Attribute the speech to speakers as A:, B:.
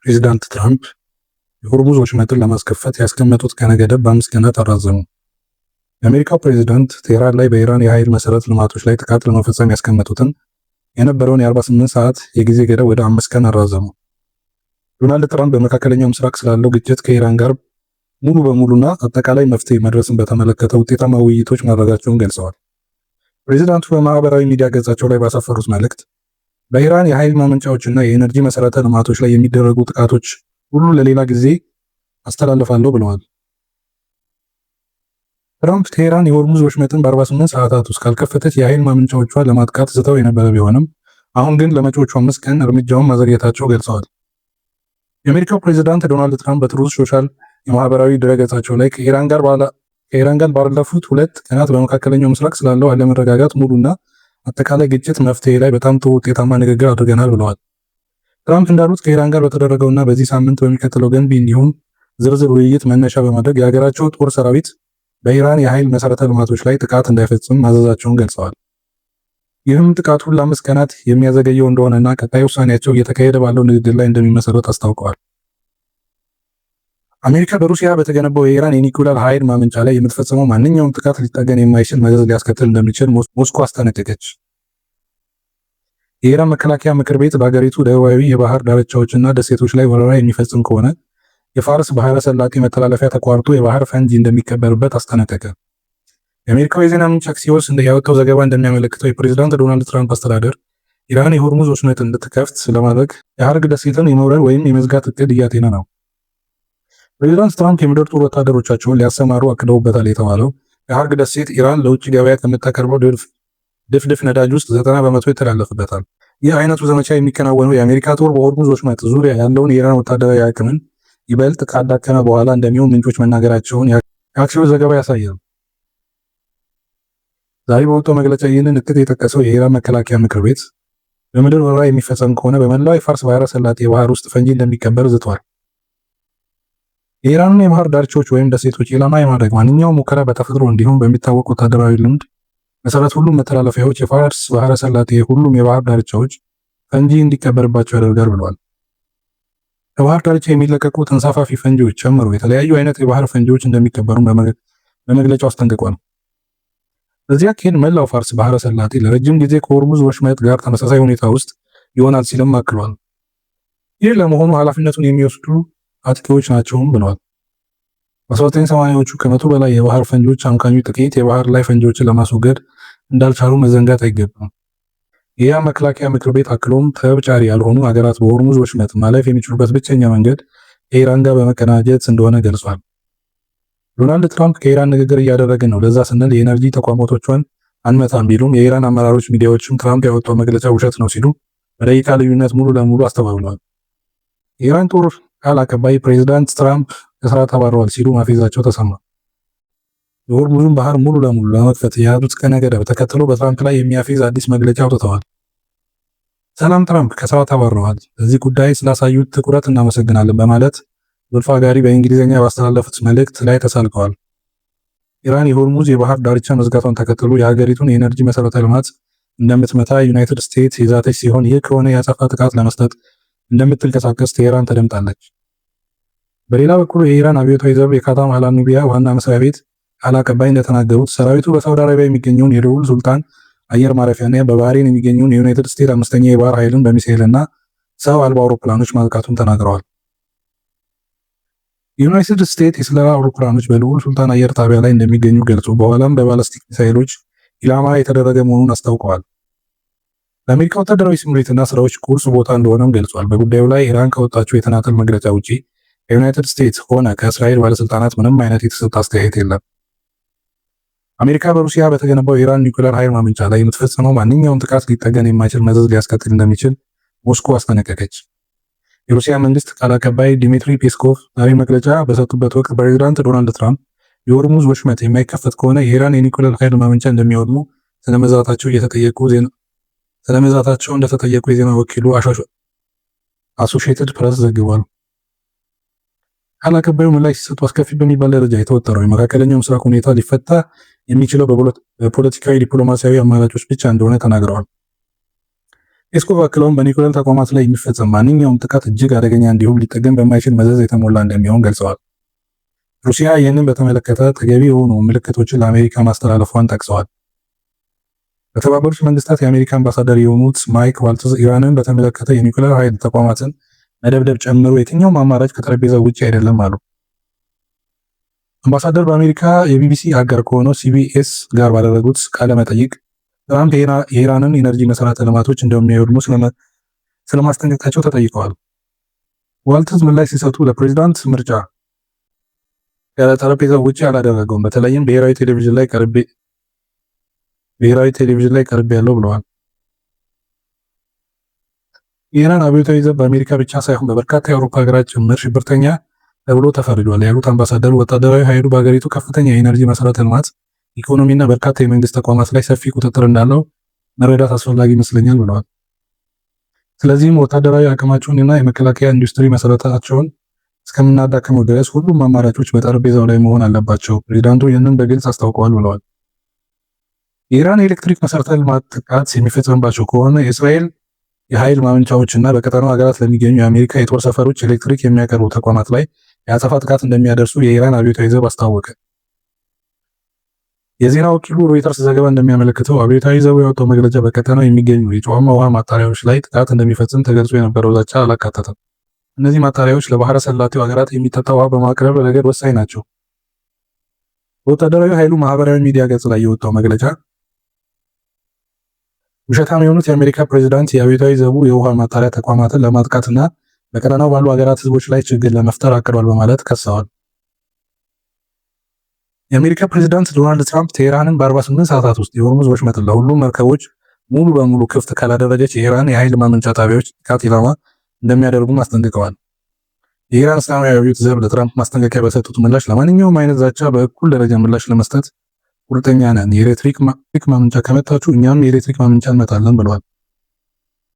A: ፕሬዚዳንት ትራምፕ የሆርሙዝ ወሽመጥን ለማስከፈት ያስቀመጡት ቀነ ገደብ በ5 ቀናት አራዘሙ። የአሜሪካው ፕሬዚዳንት ቴህራን ላይ በኢራን የኃይል መሰረተ ልማቶች ላይ ጥቃት ለመፈጸም ያስቀመጡትን የነበረውን የ48 ሰዓት የጊዜ ገደብ ወደ 5 ቀን አራዘሙ። ዶናልድ ትራምፕ በመካከለኛው ምስራቅ ስላለው ግጭት ከኢራን ጋር ሙሉ በሙሉና አጠቃላይ መፍትሄ መድረስን በተመለከተ ውጤታማ ውይይቶች ማድረጋቸውን ገልጸዋል። ፕሬዚዳንቱ በማህበራዊ ሚዲያ ገጻቸው ላይ ባሰፈሩት መልእክት በኢራን የኃይል ማመንጫዎችና የኤነርጂ መሰረተ ልማቶች ላይ የሚደረጉ ጥቃቶች ሁሉ ለሌላ ጊዜ አስተላልፋለሁ ብለዋል። ትራምፕ ቴህራን የሆርሙዝ ወሽመጥን በ48 ሰዓታት ውስጥ ካልከፈተች የኃይል ማመንጫዎቿን ለማጥቃት ዝተው የነበረ ቢሆንም አሁን ግን ለመጪዎቹ 5 ቀን እርምጃውን ማዘግየታቸው ገልጸዋል። የአሜሪካው ፕሬዚዳንት ዶናልድ ትራምፕ በትሩዝ ሶሻል የማህበራዊ ድረገጻቸው ላይ ከኢራን ጋር ባለፉት 2 ቀናት በመካከለኛው ምስራቅ ስላለው አለመረጋጋት ሙሉና አጠቃላይ ግጭት መፍትሄ ላይ በጣም ጥሩ ውጤታማ ንግግር አድርገናል ብለዋል። ትራምፕ እንዳሉት ከኢራን ጋር በተደረገውና በዚህ ሳምንት በሚቀጥለው ገንቢ እንዲሁም ዝርዝር ውይይት መነሻ በማድረግ የሀገራቸው ጦር ሰራዊት በኢራን የኃይል መሰረተ ልማቶች ላይ ጥቃት እንዳይፈጽም ማዘዛቸውን ገልጸዋል። ይህም ጥቃቱን ለ5 ቀናት የሚያዘገየው እንደሆነና ቀጣይ ውሳኔያቸው እየተካሄደ ባለው ንግግር ላይ እንደሚመሰረት አስታውቀዋል። አሜሪካ በሩሲያ በተገነባው የኢራን የኒኩለር ኃይል ማመንጫ ላይ የምትፈጽመው ማንኛውም ጥቃት ሊጠገን የማይችል መዘዝ ሊያስከትል እንደሚችል ሞስኮ አስጠነቀቀች። የኢራን መከላከያ ምክር ቤት በሀገሪቱ ደቡባዊ የባህር ዳርቻዎችና ደሴቶች ላይ ወረራ የሚፈጽም ከሆነ የፋርስ ባህረ ሰላጤ መተላለፊያ ተቋርጦ የባህር ፈንጂ እንደሚቀበርበት አስጠነቀቀ። የአሜሪካው የዜና ምንጭ አክሲዮስ ያወጣው ዘገባ እንደሚያመለክተው የፕሬዚዳንት ዶናልድ ትራምፕ አስተዳደር ኢራን የሆርሙዝ ወሽመጥን እንድትከፍት ለማድረግ የሀርግ ደሴትን የመውረር ወይም የመዝጋት እቅድ እያጤነ ነው። ፕሬዚዳንት ትራምፕ የምድር ጦር ወታደሮቻቸውን ሊያሰማሩ አቅደውበታል የተባለው የሀርግ ደሴት ኢራን ለውጭ ገበያ ከምታቀርበው ድፍድፍ ነዳጅ ውስጥ 90% ይተላለፍበታል። ይህ አይነቱ ዘመቻ የሚከናወነው የአሜሪካ ጦር በሆርሙዝ ወሽመጥ ዙሪያ ያለውን የኢራን ወታደራዊ አቅምን ይበልጥ ካዳከመ በኋላ እንደሚሆን ምንጮች መናገራቸውን የአክሲዮስ ዘገባ ያሳያል። ዛሬ በወጣው መግለጫ ይህንን እቅድ የጠቀሰው የኢራን መከላከያ ምክር ቤት በምድር ወረራ የሚፈጸም ከሆነ በመላው የፋርስ ባህረ ሰላጤ ባህር ውስጥ ፈንጂ እንደሚቀበር ዝቷል። የኢራንን የባህር ዳርቻዎች ወይም ደሴቶች ኢላማ የማድረግ ማንኛውም ሙከራ በተፈጥሮ እንዲሁም በሚታወቅ ወታደራዊ ልምድ መሰረት ሁሉም መተላለፊያዎች፣ የፋርስ ባህረ ሰላጤ ሁሉም የባህር ዳርቻዎች ፈንጂ እንዲቀበርባቸው ያደርጋል ብለዋል። ከባህር ዳርቻ የሚለቀቁ ተንሳፋፊ ፈንጂዎች ጨምሮ የተለያዩ አይነት የባህር ፈንጂዎች እንደሚቀበሩ በመግለጫው አስጠንቅቋል። በዚህ አካሄድ መላው ፋርስ ባህረ ሰላጤ ለረጅም ጊዜ ከሆርሙዝ ወሽመጥ ጋር ተመሳሳይ ሁኔታ ውስጥ ይሆናል ሲልም አክሏል። ይህ ለመሆኑ ኃላፊነቱን የሚወስዱ አጥቂዎች ናቸውም ብለዋል። በ1980ዎቹ ከ100 በላይ የባህር ፈንጂዎች አምካኙ ጥቂት የባህር ላይ ፈንጂዎችን ለማስወገድ እንዳልቻሉ መዘንጋት አይገባም። የኢራን መከላከያ ምክር ቤት አክሎም ጠብ ጫሪ ያልሆኑ ሀገራት በሆርሙዝ ወሽመጥ ማለፍ የሚችሉበት ብቸኛ መንገድ ከኢራን ጋር በመቀናጀት እንደሆነ ገልጿል። ዶናልድ ትራምፕ ከኢራን ንግግር እያደረግን ነው፣ ለዛ ስንል የኤነርጂ ተቋማቶቿን አንመታም ቢሉም የኢራን አመራሮች ሚዲያዎችም ትራምፕ ያወጣው መግለጫ ውሸት ነው ሲሉ በደቂቃ ልዩነት ሙሉ ለሙሉ አስተባብለዋል። የኢራን ጦር ቃል አቀባይ ፕሬዚዳንት ትራምፕ ከስራ ተባረዋል ሲሉ ማፌዛቸው ተሰማ። የሆርሙዝን ባህር ሙሉ ለሙሉ ለመክፈት የያዙት ቀነ ገደብ ተከትሎ በትራምፕ ላይ የሚያፌዝ አዲስ መግለጫ አውጥተዋል። ሰላም ትራምፕ ከስራ ተባረዋል፣ በዚህ ጉዳይ ስላሳዩት ትኩረት እናመሰግናለን በማለት ዙልፋጋሪ በእንግሊዝኛ ባስተላለፉት መልእክት ላይ ተሳልቀዋል። ኢራን የሆርሙዝ የባህር ዳርቻ መዝጋቷን ተከትሎ የሀገሪቱን የኤነርጂ መሰረተ ልማት እንደምትመታ ዩናይትድ ስቴትስ የዛተች ሲሆን ይህ ከሆነ የአጸፋ ጥቃት ለመስጠት እንደምትንቀሳቀስ ቴሄራን ተደምጣለች። በሌላ በኩል የኢራን አብዮታዊ ዘብ የካታም አል-አንቢያ ዋና መስሪያ ቤት ቃል አቀባይ እንደተናገሩት ሰራዊቱ በሳውዲ አረቢያ የሚገኘውን የልዑል ሱልጣን አየር ማረፊያና በባህሬን የሚገኘውን የዩናይትድ ስቴትስ አምስተኛ የባህር ኃይልን በሚሳኤልና ሰው አልባ አውሮፕላኖች ማጥቃቱን ተናግረዋል። የዩናይትድ ስቴትስ የስለላ አውሮፕላኖች በልዑል ሱልጣን አየር ጣቢያ ላይ እንደሚገኙ ገልጾ በኋላም በባላስቲክ ሚሳኤሎች ኢላማ የተደረገ መሆኑን አስታውቀዋል። ለአሜሪካ ወታደራዊ ስምሪትና ስራዎች ቁልፍ ቦታ እንደሆነም ገልጿል። በጉዳዩ ላይ ኢራን ካወጣችው የተናጠል መግለጫ ውጪ ከዩናይትድ ስቴትስ ሆነ ከእስራኤል ባለስልጣናት ምንም አይነት የተሰጠ አስተያየት የለም። አሜሪካ በሩሲያ በተገነባው የኢራን ኒውክሌር ኃይል ማመንጫ ላይ የምትፈጽመው ማንኛውም ጥቃት ሊጠገን የማይችል መዘዝ ሊያስከትል እንደሚችል ሞስኮ አስጠነቀቀች። የሩሲያ መንግስት ቃል አቀባይ ዲሚትሪ ፔስኮቭ ዛሬ መግለጫ በሰጡበት ወቅት ፕሬዚዳንት ዶናልድ ትራምፕ የሆርሙዝ ወሽመጥ የማይከፈት ከሆነ የኢራን የኒውክሌር ኃይል ማመንጫ እንደሚያወድሙ ስለመዛታቸው እንደተጠየቁ የዜና ወኪሉ አሶሺየትድ ፕሬስ ዘግቧል። ቃል አቀባዩ ምላሽ ሲሰጡ አስከፊ በሚባል ደረጃ የተወጠረው የመካከለኛው ምስራቅ ሁኔታ ሊፈታ የሚችለው በፖለቲካዊ ዲፕሎማሲያዊ አማራጮች ብቻ እንደሆነ ተናግረዋል። ፔስኮቭ አክለውም በኒውክሌር ተቋማት ላይ የሚፈጸም ማንኛውም ጥቃት እጅግ አደገኛ እንዲሁም ሊጠገን በማይችል መዘዝ የተሞላ እንደሚሆን ገልጸዋል። ሩሲያ ይህንን በተመለከተ ተገቢ የሆኑ ምልክቶችን ለአሜሪካ ማስተላለፏን ጠቅሰዋል። በተባበሩት መንግስታት የአሜሪካ አምባሳደር የሆኑት ማይክ ዋልትዝ ኢራንን በተመለከተ የኒውክሌር ኃይል ተቋማትን መደብደብ ጨምሮ የትኛውም አማራጭ ከጠረጴዛው ውጭ አይደለም አሉ። አምባሳደር በአሜሪካ የቢቢሲ አጋር ከሆነው ሲቢኤስ ጋር ባደረጉት ቃለ መጠይቅ ትራምፕ የኢራንን ኢነርጂ መሰረተ ልማቶች እንደሚያወድሙ ስለማስጠንቀቃቸው ተጠይቀዋል። ዋልትዝ ምላሽ ሲሰጡ ለፕሬዚዳንት ምርጫ ከጠረጴዛው ውጭ አላደረገውም፣ በተለይም ብሔራዊ ቴሌቪዥን ላይ ቀርቤ ያለው ብለዋል። የኢራን አብዮታዊ ዘብ በአሜሪካ ብቻ ሳይሆን በበርካታ የአውሮፓ ሀገራት ጭምር ሽብርተኛ ተብሎ ተፈርጇል ያሉት አምባሳደሩ ወታደራዊ ኃይሉ በሀገሪቱ ከፍተኛ የኢነርጂ መሰረተ ልማት፣ ኢኮኖሚና በርካታ የመንግስት ተቋማት ላይ ሰፊ ቁጥጥር እንዳለው መረዳት አስፈላጊ ይመስለኛል ብለዋል። ስለዚህም ወታደራዊ አቅማቸውን እና የመከላከያ ኢንዱስትሪ መሰረታቸውን እስከምናዳክመው ድረስ ሁሉም አማራጮች በጠረጴዛው ላይ መሆን አለባቸው። ፕሬዚዳንቱ ይህንን በግልጽ አስታውቀዋል ብለዋል። የኢራን የኤሌክትሪክ መሰረተ ልማት ጥቃት የሚፈጸምባቸው ከሆነ የእስራኤል የኃይል ማመንጫዎች እና በቀጠናው ሀገራት ለሚገኙ የአሜሪካ የጦር ሰፈሮች ኤሌክትሪክ የሚያቀርቡ ተቋማት ላይ የአጸፋ ጥቃት እንደሚያደርሱ የኢራን አብዮታዊ ዘብ አስታወቀ። የዜና ወኪሉ ሮይተርስ ዘገባ እንደሚያመለክተው አብዮታዊ ዘቡ ያወጣው መግለጫ በቀጠናው የሚገኙ የጨዋማ ውሃ ማጣሪያዎች ላይ ጥቃት እንደሚፈጽም ተገልጾ የነበረው ዛቻ አላካተተም። እነዚህ ማጣሪያዎች ለባህረ ሰላጤው ሀገራት የሚጠጣ ውሃ በማቅረብ ረገድ ወሳኝ ናቸው። በወታደራዊ ኃይሉ ማህበራዊ ሚዲያ ገጽ ላይ የወጣው መግለጫ ውሸታም የሆኑት የአሜሪካ ፕሬዚዳንት የአብዮታዊ ዘቡ የውሃ ማጣሪያ ተቋማትን ለማጥቃትና በቀጠናው ባሉ ሀገራት ህዝቦች ላይ ችግር ለመፍጠር አቅዷል በማለት ከሰዋል። የአሜሪካ ፕሬዚዳንት ዶናልድ ትራምፕ ቴህራንን በ48 ሰዓታት ውስጥ የሆርሙዝ ወሽመጥን ለሁሉም መርከቦች ሙሉ በሙሉ ክፍት ካላደረገች የኢራን የኃይል ማመንጫ ጣቢያዎች ጥቃት ኢላማ እንደሚያደርጉም አስጠንቅቀዋል። የኢራን እስላማዊ አብዮት ዘብ ለትራምፕ ማስጠንቀቂያ በሰጡት ምላሽ ለማንኛውም አይነት ዛቻ በእኩል ደረጃ ምላሽ ለመስጠት ቁርጠኛ ነን፣ የኤሌክትሪክ ማመንጫ ከመታችሁ እኛም የኤሌክትሪክ ማመንጫ እንመታለን ብለዋል።